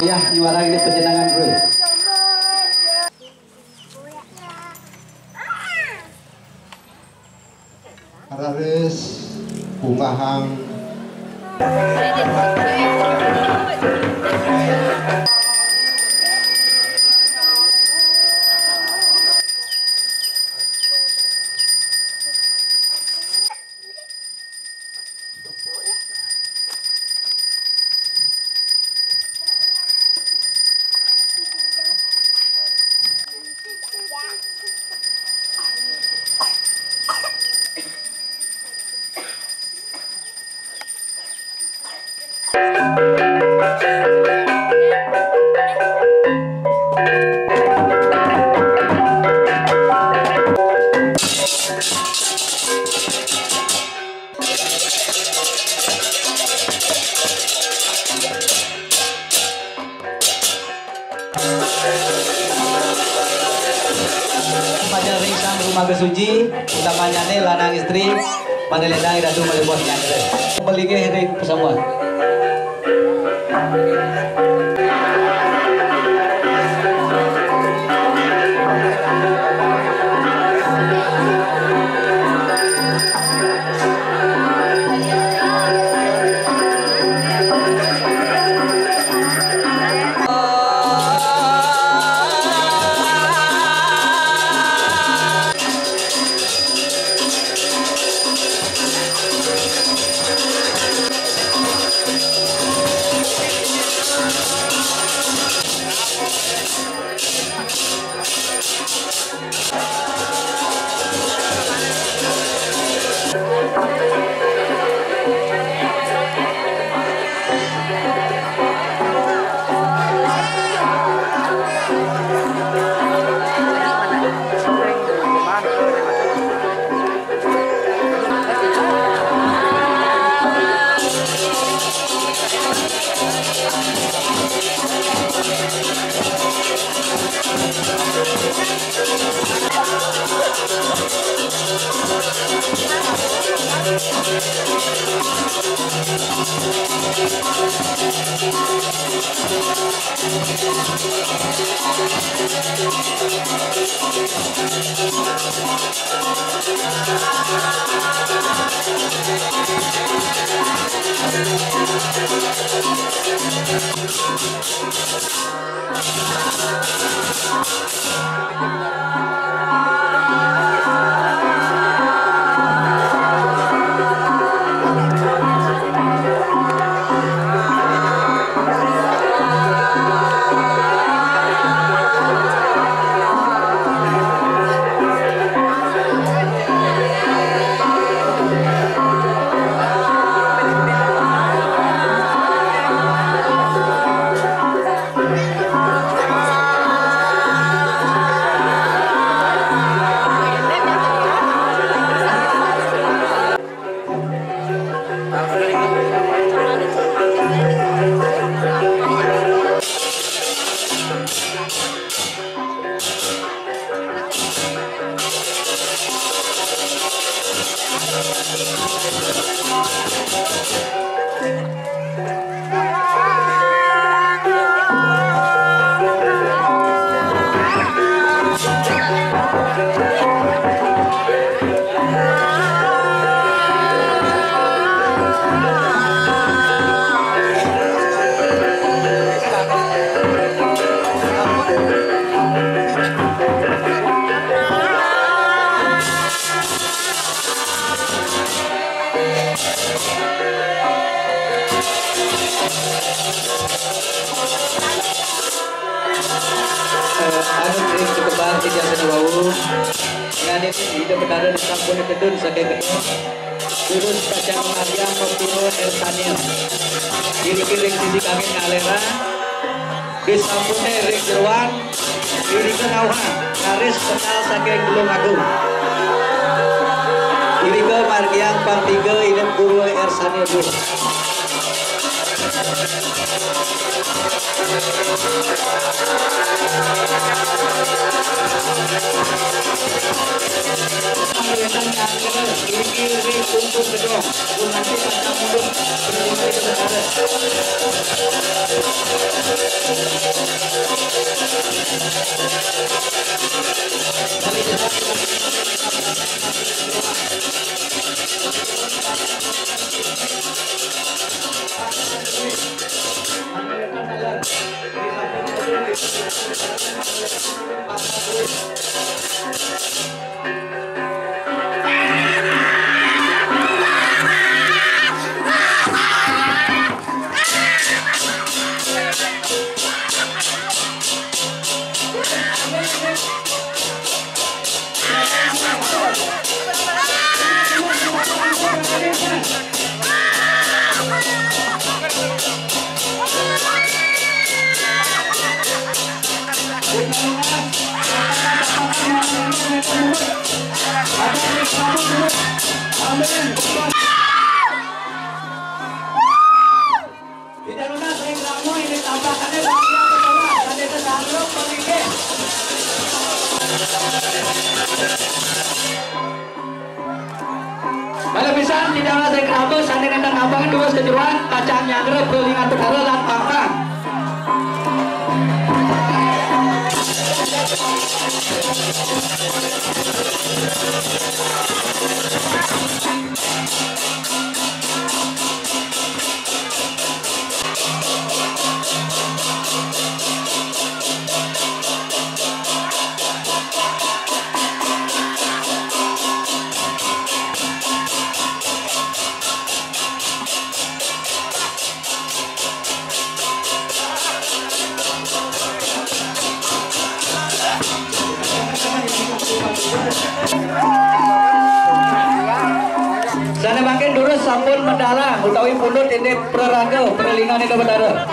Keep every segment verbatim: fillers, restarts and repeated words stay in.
Ya, nyuara ini penjenengan, Bro. Raris, bungahang. Pajar ring sang rumah kesuci, utamanya nih lanang istri, manelendang datu malih bos nyangkre. Pelingih ring pasamuan. Eh, anu, ring kebang tiga seni wau. Ida Betara disampun ketun saking kedua. Durus kacang Maria Mepiro Ersania. Iriki ring sisi kangin ngalera. Disampune ring jeroan. Irika nauhang. Karis petal saking Gunung Agung. Irika margiang pang tiga inep Guru Ersania Durus. Amin. Ida nunas ring rama indik tampakane bagia bedola, sane tetangga palinggih. Malih pisan, Ida nunas ring rama sane nenten ngambangan durus kejeroan, kacang nyanggra, pralingan betara, lan pangkang. Sane mangkin durus sampun medal utawi pundut indik praraga pralingan Ida Betara.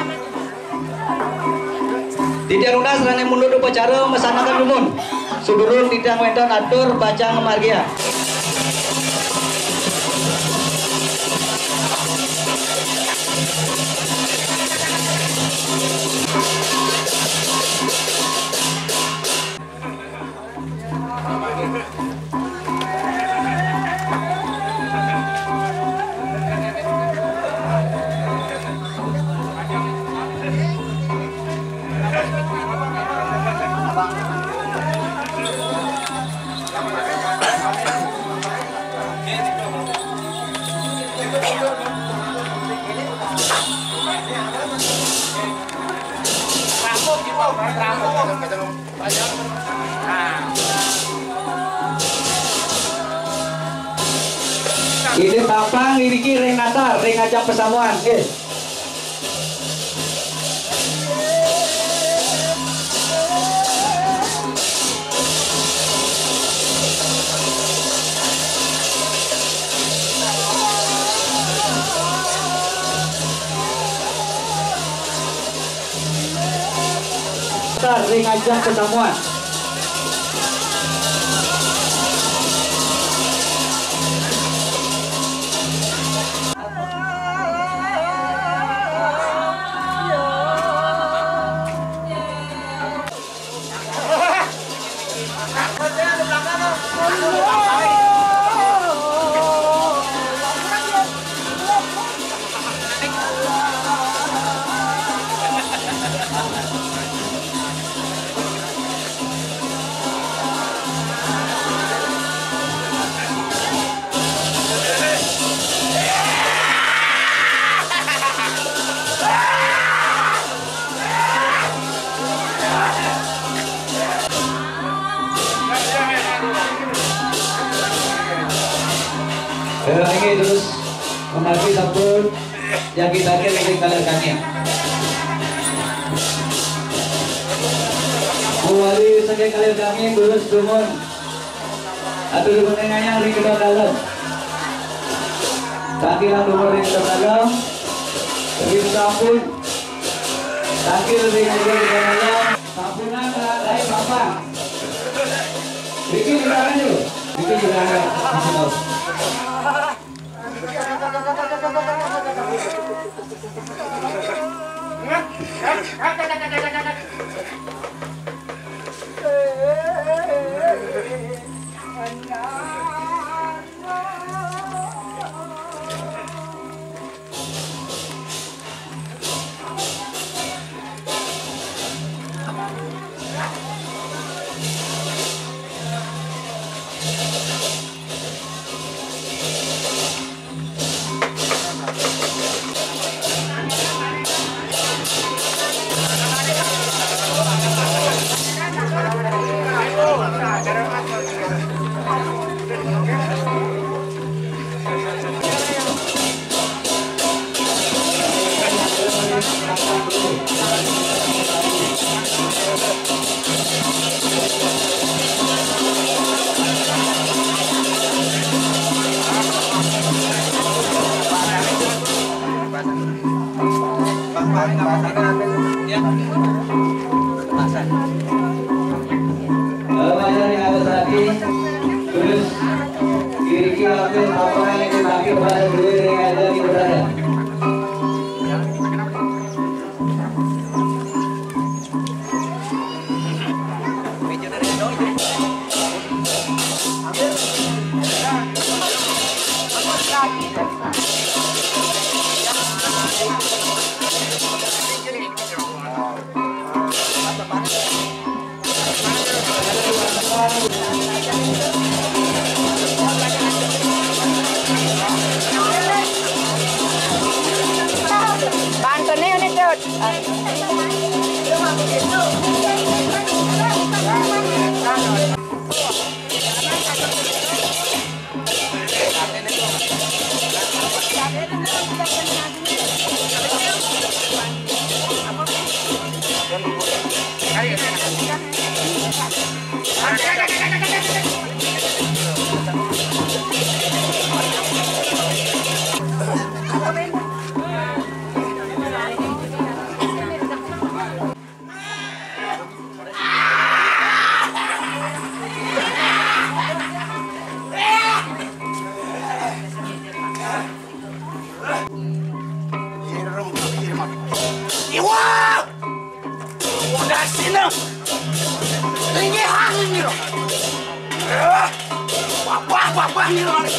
Titiang nunas sane mundut upacara masanaken dumun. Sadurung titiang wenten atur pacang margiang. Inggih, pampang iriki ring natar, ring ajeng pasamuan, nggih. Ring ajeng pasamuan. Inggih, terus menawi sampun yang kita kira kalir kami. Mawali saking kalir kami, terus dumun. Atuh di menengahnya ring gedang dalam. Tangkilan nomor ring gedang dalam. Ring sampun. Tangkil ring gedang dalam. Sampunan lain papan. Riki juga ada. Riki juga ada. Kasih tahu. Kalau banyak yang harus hati, terus diri kita ambil apa yang kita ambil pada diri yang ada di berada. Bantunya ini, Cut. Iwa! Udah sini. Tinggi hangin gitu. Wabah, wabah nih, Bang.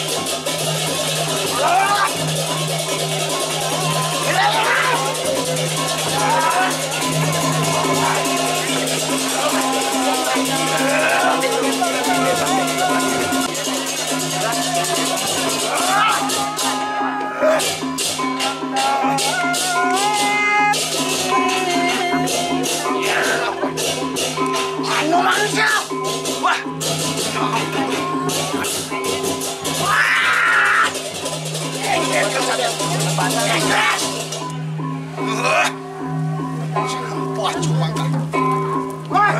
Anu manusia. Wah. Wah! Wah! Wah, cuma kan. Wah!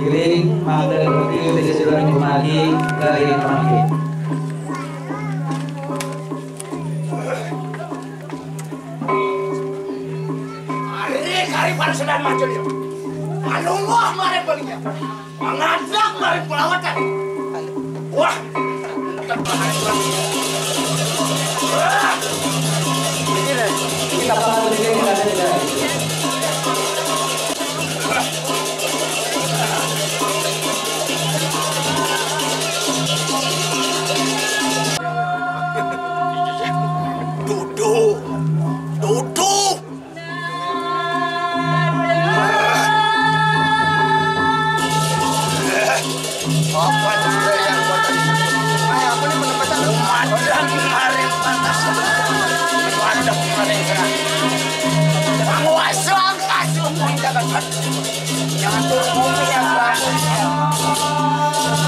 Giling, mangga, roti, tiga siluran, kumagi, garing, kumagi. Ari, ari para sedang macul ya. Manunggu mari belinya. Mangadak mari pelawatan. Wah. Wah. Ini deh. Kita bakal bikin kita ada di dalam. Duduk. Duduk. Apa juga yang buat tadi? Kayak apa nih, bener-bener? Umat dan kemarin pantas. Umat dan kemarin kena. Penguasa kasih umum jaga. Jangan turun bumi ya, Pak.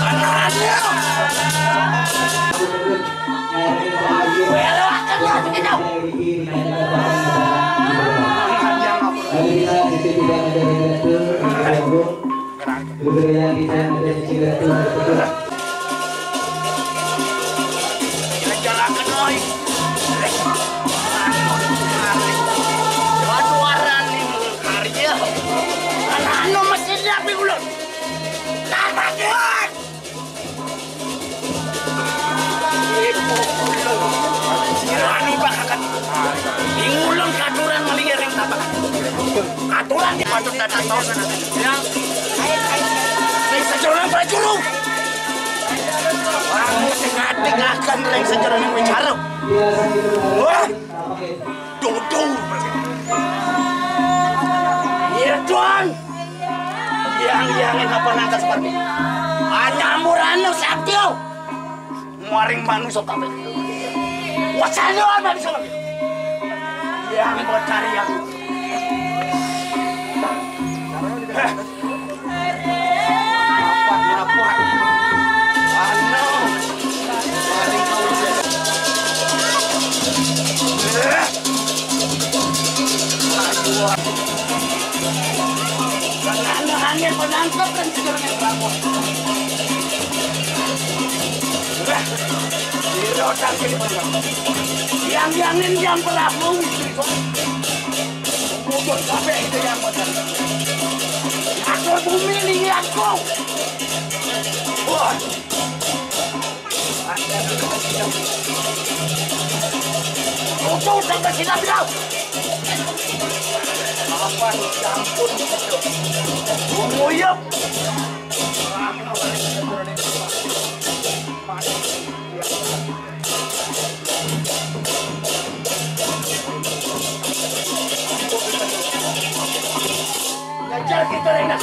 Anaknya. Belakang. Hari ini kita ada di sini, tidak ada di Ratu, di Ratu. Berbeda kita ada di Ratu. Waduh, arah nih, karya. Anak anu masih siap di ulun. Tamat, Iwan. Sirani bakakan. Ingulun katuran maliya ring tapak. Katuran di patut datang tahu sana. Ya. Ring sajarang prajuru. Orang sing akan ring sajarang wicara. Wah. Dudu. Iya, Tuan. Yang, yang, apa nangkas pati? Anyamur anu satyo. Muaring manusa kabeh. Wacana anu bisa lagi. Yang mencari aku. Heh. Apa, apa? Anu. Muaring manusa. Heh. Aduh. Karena angin penangkap dan segala macam. Udah. Dirotan sini, Bang. Yang, yang angin yang berlabuh. Mudun kabeh itu yang bener. Ngatur bumi ini aku. Wah. Utuh sampai sini bilang. Apa nih, ya ampun. Nguyup. Ngajar kita, Renat.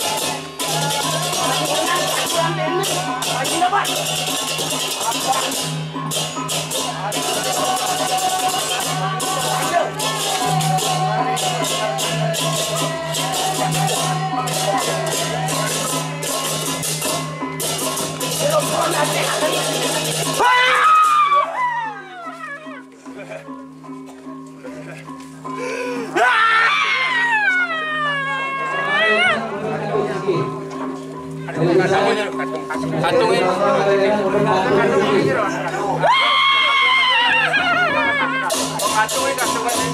Kantungin. Kantungin, kantungin.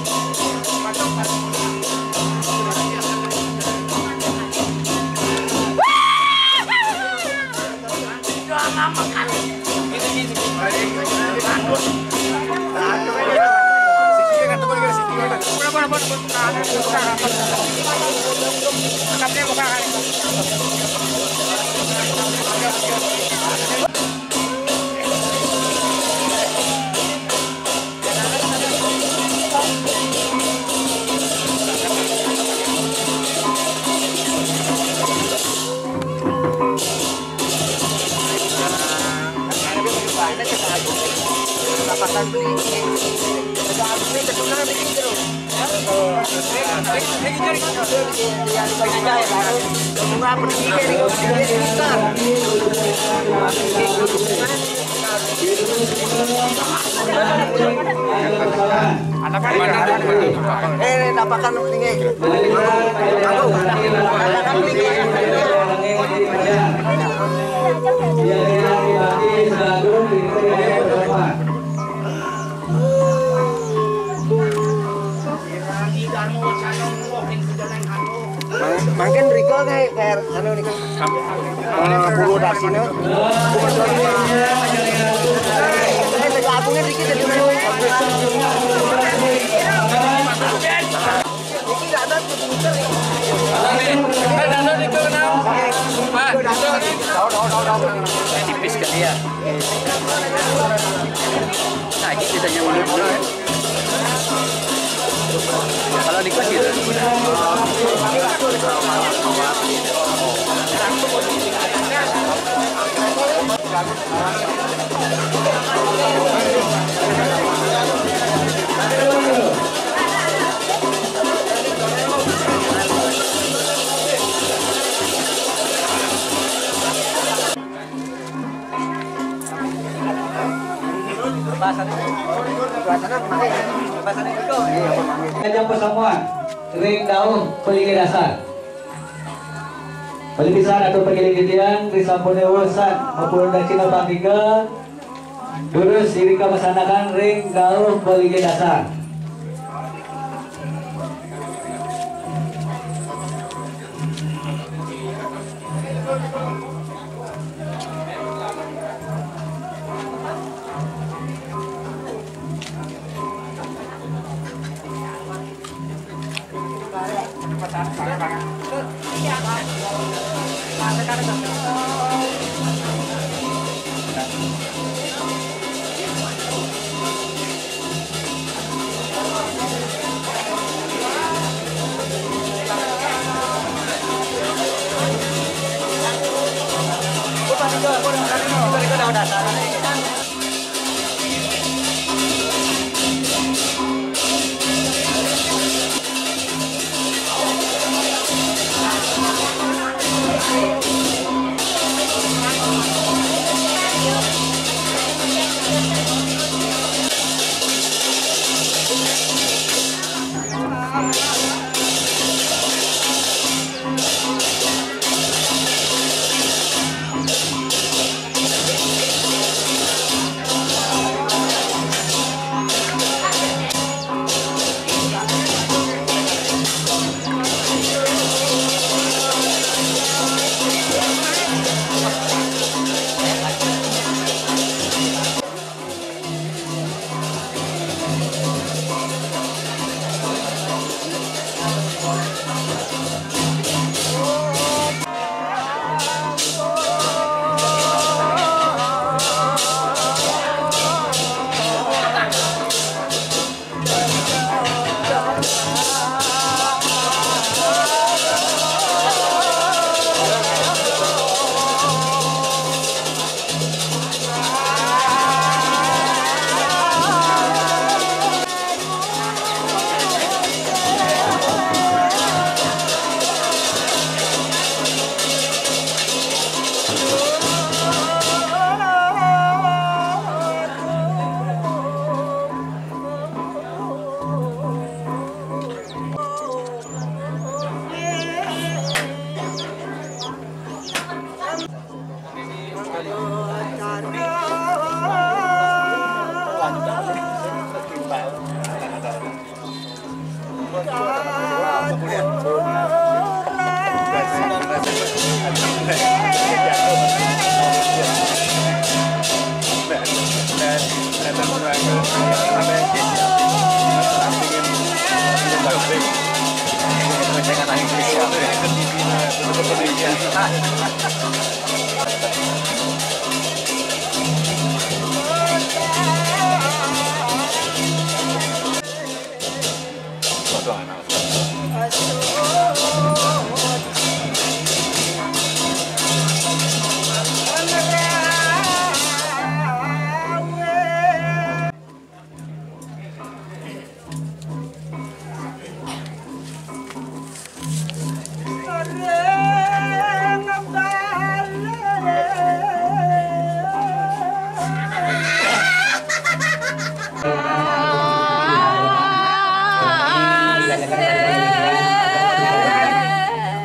Eh, tapakan tinggi. Tapakan tinggi. Mang-, mangkin rika kae, kae anu nika. Eh, bulu dasine. Eh, tegak aku nih dikit jadi. Iki gak ada komputer. Ada nih. Eh, ada nih, kenal. Pak, ada nih. Tipis kali ya. Nah, gitu, kita nyaman dulu. Kalau di kos gitu. Ajang pasamuan ring dauh palinggih dasar. Palipisan atau pagiling titiang, risampun urusan mapulung dakshina pangtika, durus irika masanakan ring dauh palinggih dasar.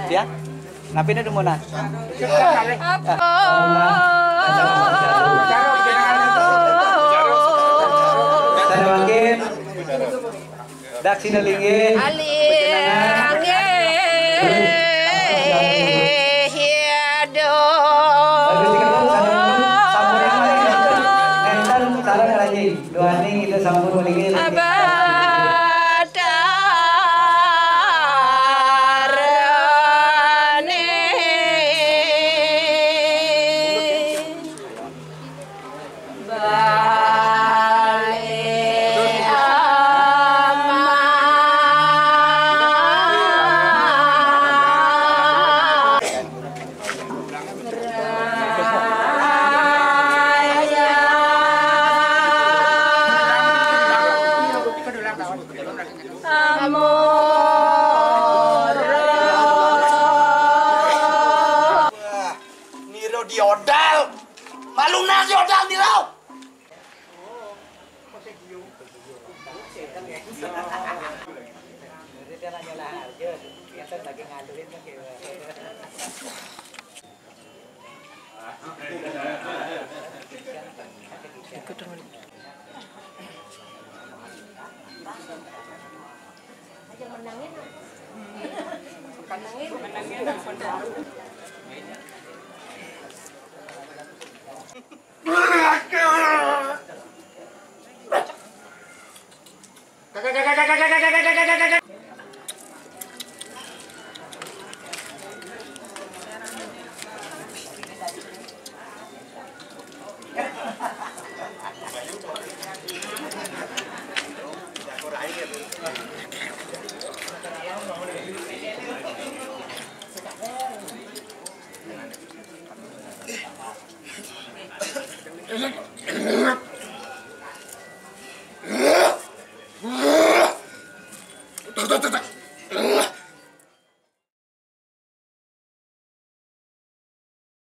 Ya, napi na dumunan? Apa? Sana makin. Daksina linggih. Alih panjenengan. Nggih, aduh. Aduh, sing ketemu, sampun, sampun yang lain. Nenten, sareng lagi. Duaning itu sampun linggih. Abad Arjun, kita lagi ngaduin tuh gitu. Ikut dong. Aja menangin. Menangin, menangin.